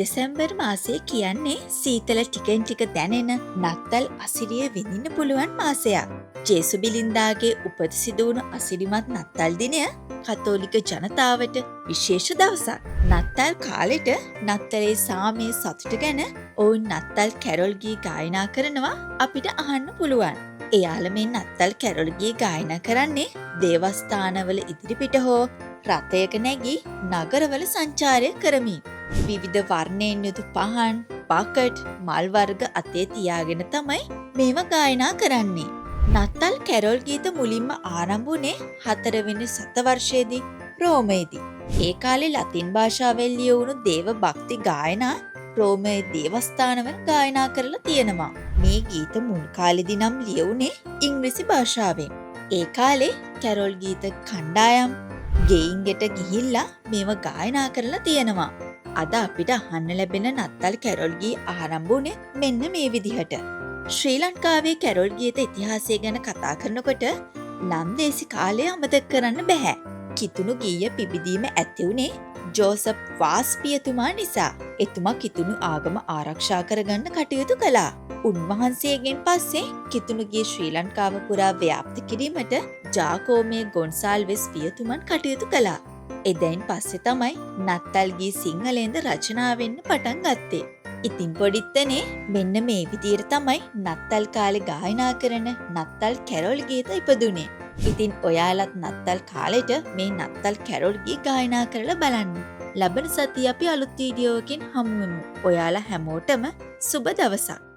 දෙසැම්බර් මාසය කියන්නේ සීතල ටිකෙන් ටික දැනෙන නත්තල් අසිරිය විඳින්න පුළුවන් මාසයක්. ජේසු බිලින්දාගේ උපත සිදු වුණු අසිරිමත් නත්තල් දිනය කතෝලික ජනතාවට විශේෂ දවසක්. නත්තල් කාලෙට නත්තලේ සාමය සතුට ගැන ඔවුන් නත්තල් කැරොල් ගී ගායනා කරනවා අපිට අහන්න පුළුවන්. එයාලා මේ නත්තල් කැරොල් ගී ගායනා කරන්නේ දේවස්ථානවල ඉදිරිපිට හෝ රථයක නැගී නගරවල සංචාරය කරමින්. විවිධ වර්ණයෙන් යුතු පහන්, බකට්, මල් වර්ග අතේ තියාගෙන තමයි මේවා ගායනා කරන්නේ. නත්තල් කැරොල් ගීත මුලින්ම ආරම්භ වුණේ 4වෙනි සතවර්ෂයේදී රෝමයේදී. ඒ කාලේ ලතින් භාෂාවෙන් ලියවුණු දේව භක්ති ගායනා රෝමයේ දේවස්ථානවල ගායනා කරලා තියෙනවා. මේ ගීත මුල් කාලෙදි නම් ලියවුණේ ඉංග්‍රීසි භාෂාවෙන්. ඒ කාලේ කැරොල් ගීත කණ්ඩායම් ගෙයින් ගෙට ගිහිල්ලා මේවා ගායනා කරලා තියෙනවා. අද අපිට අහන්න ලැබෙන නත්තල් කැරොල් ගී ආරම්භ වුණේ මෙන්න මේ විදිහට. ශ්‍රී ලංකාවේ කැරොල් ගීත ඉතිහාසය ගැන කතා කරනකොට ලන්දේසි කාලය අමතක කරන්න බැහැ. කිතුණු ගීය පිබිදීම ඇති වුණේ ජෝසප් වාස් පියතුමා නිසා. එතුමා කිතුණු ආගම ආරක්ෂා කරගන්න කටයුතු කළා. උන්වහන්සේගෙන් පස්සේ කිතුණු ගී ශ්‍රී ලංකාව පුරා ව්‍යාප්ත කිරීමට ජාකෝමේ ගොන්සාල්වෙස් පියතුමන් කටයුතු කළා. එදැයින් පස්සේ තමයි නත්තල් ගී සිංහලෙන්ද රචනා වෙන්න පටන් ගත්තේ. ඉතින් පොඩිත්තනේ, මෙන්න මේ විදියට තමයි නත්තල් කාලේ ගායනා කරන නත්තල් කැරොල් ගීත ඉපදුනේ. ඉතින් ඔයාලත් නත්තල් කාලෙට මේ නත්තල් කැරොල් ගී ගායනා කරලා බලන්න. ලබන සතියේ අපි අලුත් වීඩියෝවකින් හමු වෙමු. ඔයාලා හැමෝටම සුබ දවසක්.